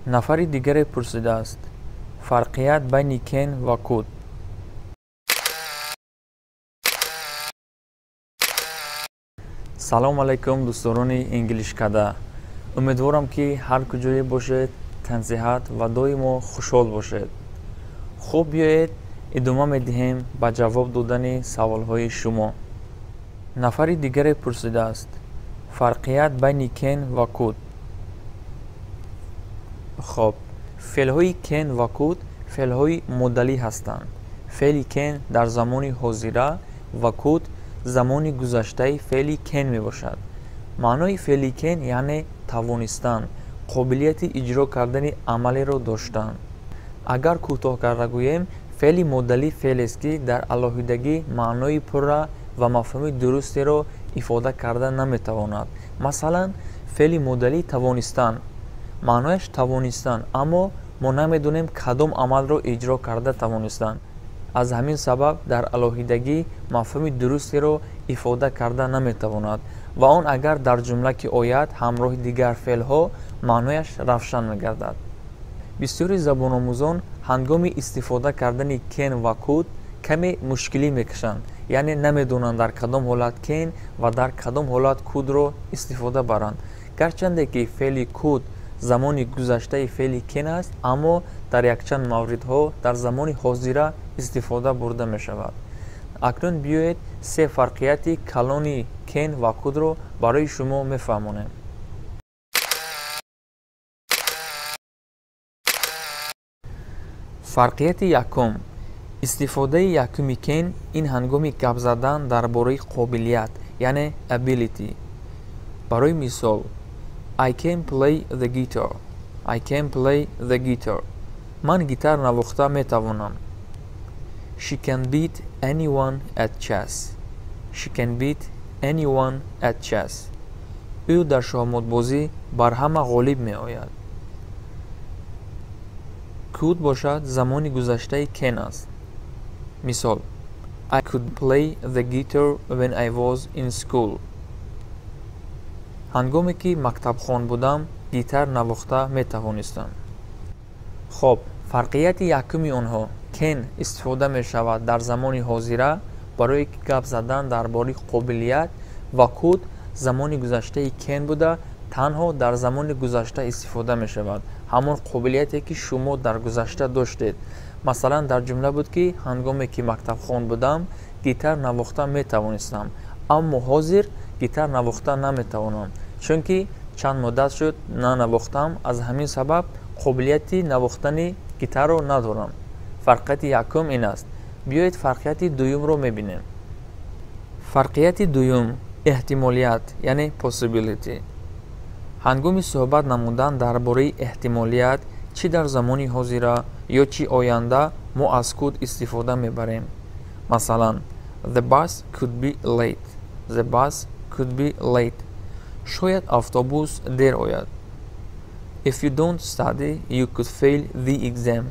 Нафари дигаре пурсидааст: фарқият байни can ва could. Салом алайкум, дӯстдорони Инглишкада. Умедворам, ки ҳар куҷое бошед, тансиҳат ва доимо хушҳол бошед. Хуб, биёед, идома медиҳем ба ҷавоб додани саволҳои шумо. Нафари дигаре пурсидааст: фарқият байни can ва could. Хоб, феълҳои can ва could феълҳои модалӣ ҳастанд. Феъли can дар замони ҳозира ва could замони гузаштаи феъли can мебошад. Маънои феъли can яъне тавонистан, қобилияти иҷро кардани амалеро доштан. Агар кӯтоҳ карда гӯем, феъли модалӣ феълест, ки дар алоҳидагӣ маънои пурра ва мафҳуми дурустеро ифода карда наметавонад. Масалан, феъли модалӣ тавонистан, маънояш тавонистан, аммо мо намедонем, кадом амалро иҷро карда тавонистан. Аз ҳамин сабаб дар алоҳидагӣ мафҳуми дурустеро ифода карда наметавонад ва он агар дар ҷумла ки ояд ҳамроҳи дигар феълҳо, маънояш равшан мегардад. Бисёри забономӯзон ҳангоми истифода кардани can ва could каме мушкилӣ мекашанд, яъне намедонанд, дар кадом ҳолат can ва дар кадом ҳолат could-ро истифода баранд. Гарчанде ки феъли could замони гузаштаи феъли can аст, аммо дар якчанд мавридҳо дар замони ҳозира истифода бурда мешавад. Акнун биёед, се фарқияти калони can ва could-ро барои шумо мефаҳмонем. Фарқияти якум: истифодаи якуми can ин ҳангоми гап задан дар бораи қобилият, яъне ability. Барои мисол: I can play the guitar. I can play the guitar. Ман гитар навохта метавонам. She can beat anyone at chess. She can beat anyone at chess. Ӯ дар шоҳмотбозӣ бар ҳама ғолиб меояд. Could бошад, замони гузаштаи can аст. Мисол: I could play the guitar when I was in school. Ҳангоме ки мактабхон будам, гитар навохта метавонистам. Хоб, фарқияти якуми онҳо: can истифода мешавад дар замони ҳозира барои гап задан дар бораи қобилият ва could замони гузаштаи can буда, танҳо дар замони гузашта истифода мешавад, ҳамон қобилияте, ки шумо дар гузашта доштед. Масалан, дар ҷумла буд, ки ҳангоме ки мактабхон будам, гитар навохта метавонистам, аммо ҳозир гитар навохта наметавонам, чунки чанд муддат шуд нанавохтам. Аз ҳамин сабаб қобилияти навохтани гитарро надорам. Фарқияти якум ин аст. Биёед, фарқияти дуюмро мебинем. Фарқияти дуюм: эҳтимолият, яъне possibility. Ҳангоми суҳбат намудан дар бораи эҳтимолият, чӣ дар замони ҳозира ё чӣ оянда, мо аз could истифода мебарем. Масалан: The bus could be late. The bus could be late. Шояд автобус дер ояд. If you don't study, you could fail the exam.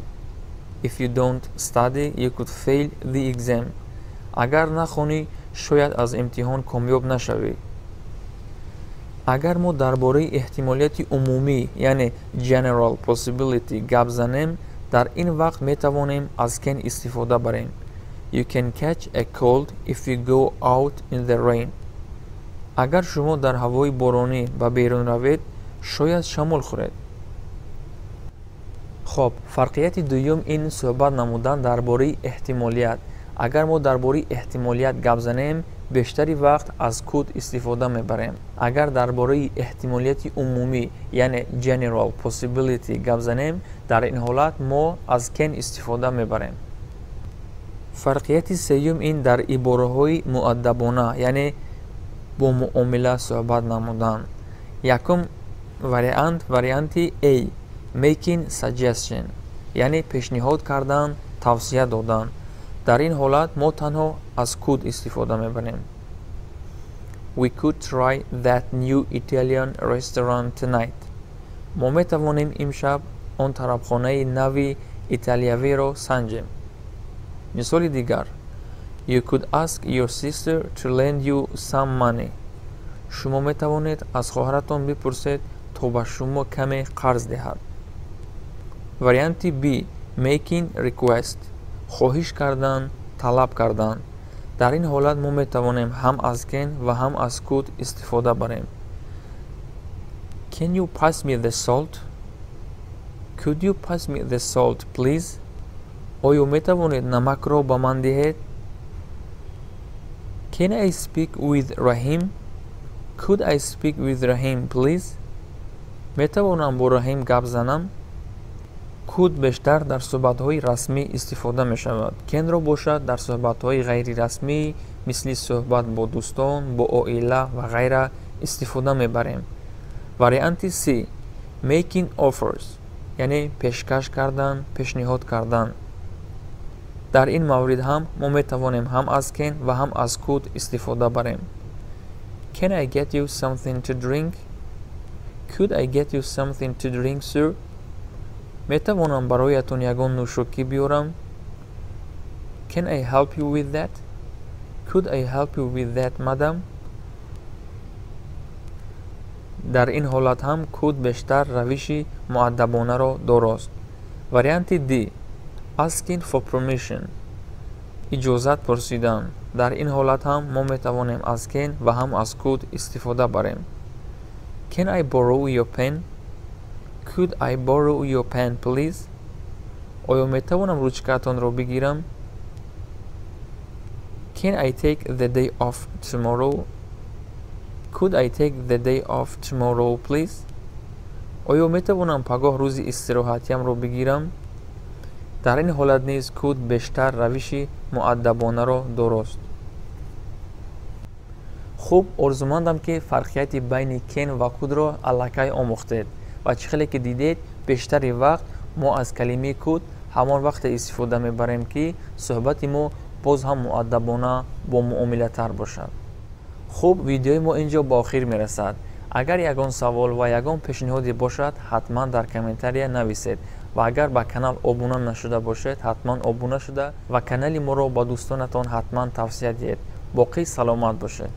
If you don't study, you could fail the exam. Агар нахонӣ, шояд аз имтиҳон комёб нашавӣ. Агар мо дар бораи эҳтимолияти умумӣ, яъне general possibility гап занем, дар ин вақт метавонем аз can истифода барем. You can catch a cold if you go out in the rain. Агар шумо дар ҳавои боронӣ ба берун равед, шояд шамол хӯред. Хоб, фарқияти дуюм ин суҳбат намудан дар бораи эҳтимолият. Агар мо дар бораи эҳтимолият гап занем, бештари вақт аз could истифода мебарем. Агар дар бораи эҳтимолияти умумӣ, яъне general possibility гап занем, дар ин ҳолат мо аз can истифода мебарем. Фарқияти сеюм ин дар ибораҳои муаддабона, яъне бо муомила суҳбат намудан. Якум вариант, варианти a, making suggestion, яъне пешниҳод кардан, тавсия додан. Дар ин ҳолат мо танҳо аз could истифода мебарем. We could try that new Italian restaurant tonight. Мо метавонем имшаб он тарабхонаи нави италиявиро санҷем. Мисоли дигар: You could ask your sister to lend you some money. Шумо метавонед аз хоҳаратон бипурсед, то ба шумо каме қарз диҳад. Варианти B, making request, хоҳиш кардан, талаб кардан. Дар ин ҳолат мо метавонем ҳам аз can ва ҳам аз could истифода барем. Can you pass me the salt? Could you pass me the salt, please? Оё метавонед намакро ба ман диҳед? Can I speak with Rahim? Could I speak with Rahim, please? Метавонам бо Раҳим гап занам? Could бештар дар суҳбатҳои расмӣ истифода мешавад. Can-ро бошад дар суҳбатҳои ғайрирасмӣ, мисли суҳбат бо дӯстон, бо оила ва ғайра истифода мебарем. Варианти C, making offers, яъне пешкаш кардан, пешниҳод кардан. Дар ин маврид ҳам мо метавонем ҳам аз can ва ҳам аз could истифода барем. Can I get you something to drink? Could I get you something to drink, sir? Метавонам бароятон ягон нӯшокӣ биёрам? Can I help you with that? Could I help you with that, madam? Дар ин ҳолат ҳам could бештар равиши муаддабонаро дорост. Варианти D, asking for permission, иҷозат пурсидан. Дар ин ҳолат ҳам мо метавонем аз can ва ҳам аз could истифода барем. Can I borrow your pen? Could I borrow your pen, please? Оё метавонам ручкаатонро бигирам? Can I take the day off tomorrow? Could I take the day off tomorrow, please? Оё метавонам пагоҳ рӯзи истироҳатиямро бигирам? Дар ин ҳолат низ could бештар равиши муаддабонаро дорост. Хуб, орзумандам, ки фарқияти байни can ва could-ро аллакай омӯхтед ва чӣ хеле ки дидед, бештари вақт мо аз калимаи could ҳамон вақте истифода мебарем, ки суҳбати мо боз ҳам муаддабона, бо муомилатар бошад. Хуб, видеои мо ин ҷо ба охир мерасад. Агар ягон савол ва ягон пешниҳоде бошад, ҳатман дар комментария нависед ва агар ба канал обуна нашуда бошед, ҳатман обуна шуда ва канали моро ба дӯстонатон ҳатман тавсия диҳед. Боқӣ саломат бошед.